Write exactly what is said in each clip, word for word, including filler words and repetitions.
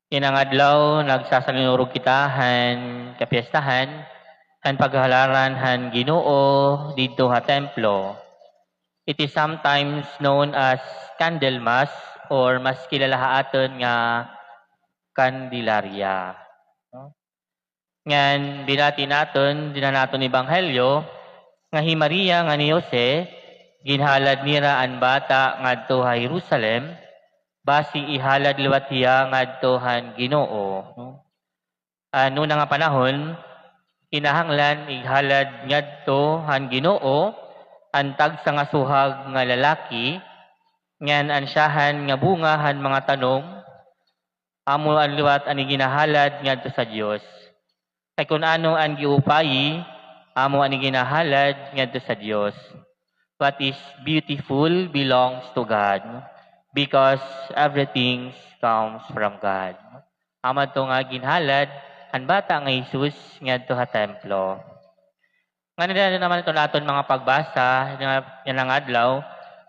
Yana nga adlaw, nagsasalinurog kita han kapiyestahan han paghalaran han Ginoo didto ha templo. It is sometimes known as Candlemas or mas kilala ha aton nga Candelaria. No? Ngan binati naton dinha han aton ebanghelyo nga hi Maria ngan hi Jose, ginhalad nira an bata ngadto ha Jerusalem, basi ihalad liwat hiya ngadto han Ginoo. An una nga panahon, kinahanglan ighalad ngadto han Ginoo an tagsa nga suhag nga lalaki, ngan an syahan nga bunga han mga tanom, amo an liwat an iginahalad ngadto sa Dios. Kay kun ano an giupayi, amo an iginahalad ngadto sa Dios. What is beautiful belongs to God, because everything comes from God. Amo adto nga ginhalad han bata nga Jesus ngadto ha templo. Ngan dida naman iton aton mga pagbasa yana nga adlaw,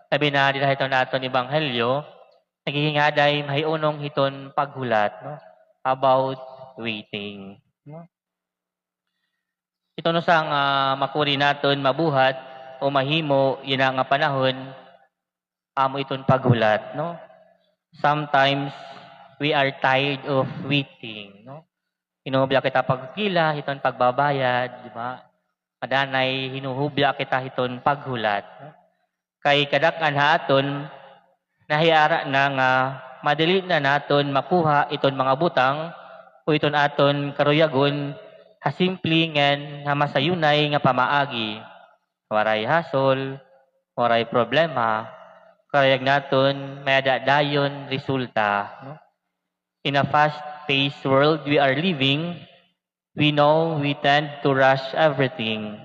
labi na dida hiton aton ebanghelyo, naghihingaday mahiunong hiton paghulat, no? About waiting, no? Iton usa nga makuri naton mabuhat o mahimo yana nga panahon, amo iton paghulat, no? Sometimes we are tired of waiting, no? Hinuhubya kita pagpila hiton pagbabayad, di ba? Madanay hinuhubya kita hiton paghulat, no? Kay kadak-an ha aton, nahiara na nga madali na naton makuha iton mga butang o iton aton karuyagon ha simple ngan ha masayunay nga pamaagi. Waray hasol, waray problema, karuyag naton may-ada dayon resulta, no? In a fast-paced world we are living, we know we tend to rush everything.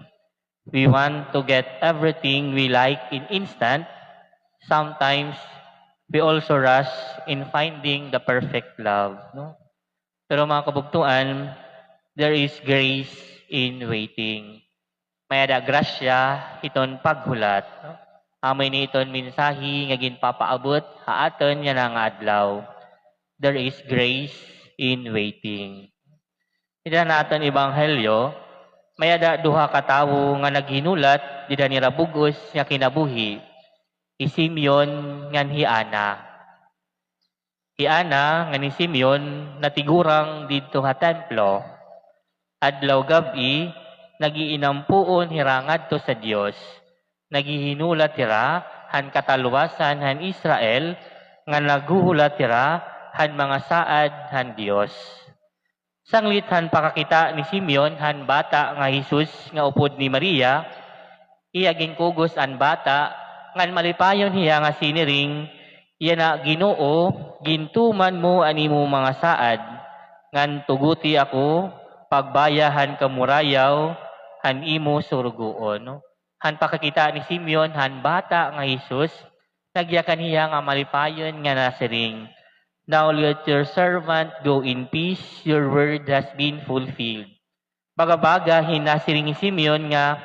We want to get everything we like in instant. Sometimes, we also rush in finding the perfect love, no? Pero mga kabugtoan, there is grace in waiting. May-ada grasya hiton paghulat, no? Amo ini iton mensahe nga ginpapaabot ha aton yana nga adlaw. There is grace in waiting. Dida han aton ebanghelyo, may-ada duha ka tawo nga naghinulat dida han ira bug-os nga kinabuhi, hi Simeon ngan hi Ana. Hi Ana ngan hi Simeon natigurang didto ha templo. Adlaw gab-i, nag-iinampuon hira ngadto sa Dios. Naghihinulat hira han katalwasan han Israel, ngan naghuhulat hira han mga saad han Dios. Sanglit han pakakita ni Simeon han bata nga Jesus nga upod ni Maria, iya ginkugos an bata, ngan malipayon hiya nga siniring, yana, Ginoo, gintuman mo an imo mga saad, ngan tuguti ako pagbaya han kamurayaw han imo surugoon. Han pakakita ni Simeon han bata nga Jesus, nagyakan hiya nga malipayon nga nasiring, "Now let your servant go in peace, your word has been fulfilled." Baga-baga hin nasiring ni Simeon nga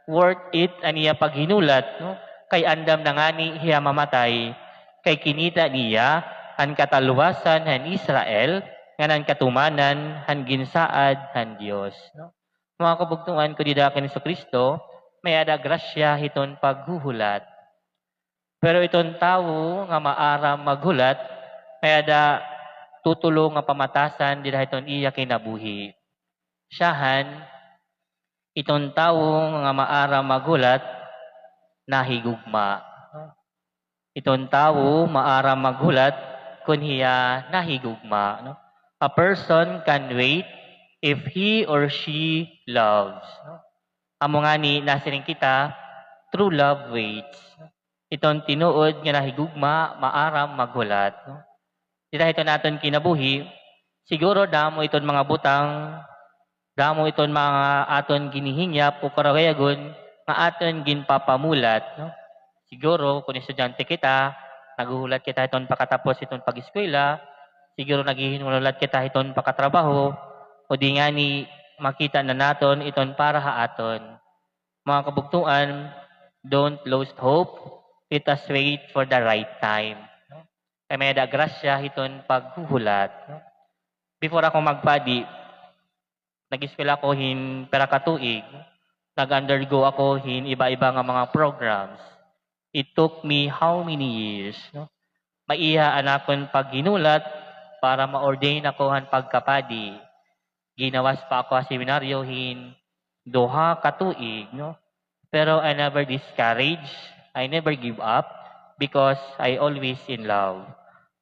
worth it an iya paghinulat, no? Kay andam na ngani hiya mamatay, kay kinita niya an katalwasan han Israel ngan an katumanan han ginsaad han Dios, no? Mga kabugtoan ko dida kan Jesucristo, may-ada grasya hiton paghuhulat. Pero iton tawo nga maaram maghulat, may-ada tutulo nga pamatasan dida hiton iya kinabuhi. Syahan, iton tawo nga maaram maghulat, nahigugma. Iton tawo maaram maghulat kon hiya nahigugma, no? A person can wait if he or she loves, no? Amo ngani nasiring kita, true love waits. Iton tinuod nga nahigugma, maaram maghulat, no? Dida hiton aton kinabuhi, siguro damo iton mga butang, damo iton mga aton ginihinyap o karayagon nga aton ginpapamulat, no? Siguro, kon estudyante kita, naghuhulat kita hiton pakatapos hiton pag-eskwela, siguro naghihinulat kita hiton pakatrabaho, o di ngani makita na naton iton para ha aton. Mga kabugtoan, don't lose hope. Let us wait for the right time. Kay may-ada grasya hiton paghuhulat. Before ako magpadi, nag-eskwela ako hin pira ka tuig. Nag-undergo ako hin iba-iba nga mga programs. It took me how many years, no? Maiha an akon paghinulat para ma-ordain ako han pagkapadi. Ginawas pa ako ha seminaryo hin duha ka tuig, no? Pero I never discourage, I never give up because I always in love.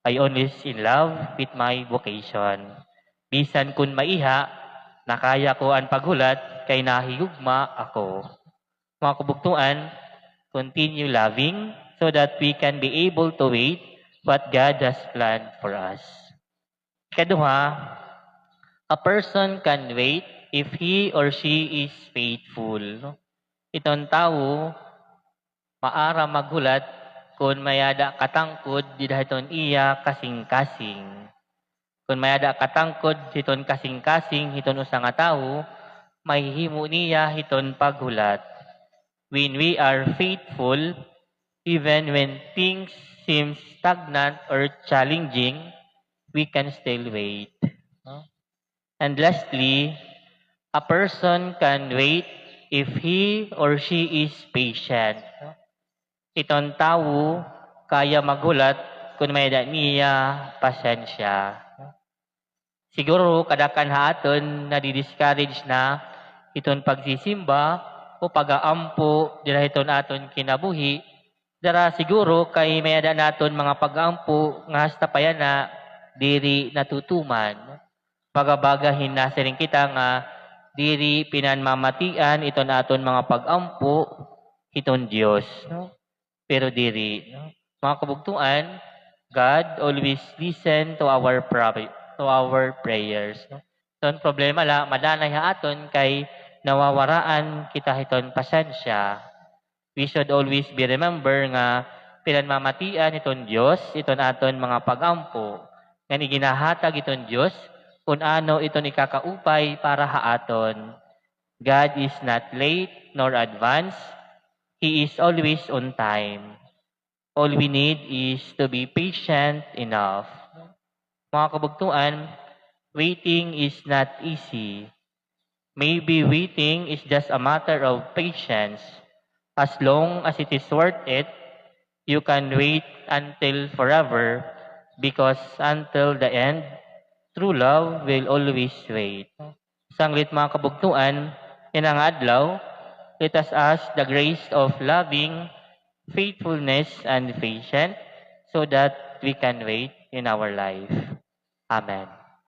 I always in love with my vocation. Bisan kun maiha, nakaya ko an paghulat kay nahigugma ako. Mga kabugtoan, continue loving so that we can be able to wait what God has planned for us. Ikaduha, a person can wait if he or she is faithful. Iton tawo, maara maghulat kun may-ada katangkod dida hiton iya kasingkasing. Kun may-ada katangkod hiton kasingkasing hiton usa nga tawo, mahihimo niya hiton paghulat. When we are faithful, even when things seem stagnant or challenging, we can still wait. No? And lastly, a person can wait if he or she is patient. Iton tawo kaya maghulat kun may-ada niya pasensya. Siguro, kadakhan ha aton nadi-discourage na hiton pagsisimba o pag-aampo dira hiton aton kinabuhi, dara siguro kay may-ada naton mga pag-ampo nga hasta pa yana diri natutuman. Baga-baga hin nasiring kita nga diri pinanmamatian iton aton mga pag-ampo hiton Dios, no? Pero diri, no? Mga kabugtoan, God always listen to our pra-, to our prayers, no? Iton problema la, madanay ha aton kay nawawaraan kita hiton pasensya. We should always be remember nga pinanmamatian hiton Dios iton aton mga pag-ampo, ngan iginahatag hiton Dios kun ano iton ikakaupay para ha aton. God is not late nor advanced. He is always on time. All we need is to be patient enough. Mga kabugtoan, waiting is not easy. Maybe waiting is just a matter of patience. As long as it is worth it, you can wait until forever, because until the end, true love will always wait. Sanglit, mga kabugtoan, yana nga adlaw, let us ask the grace of loving, faithfulness, and patience so that we can wait in our life. Amen.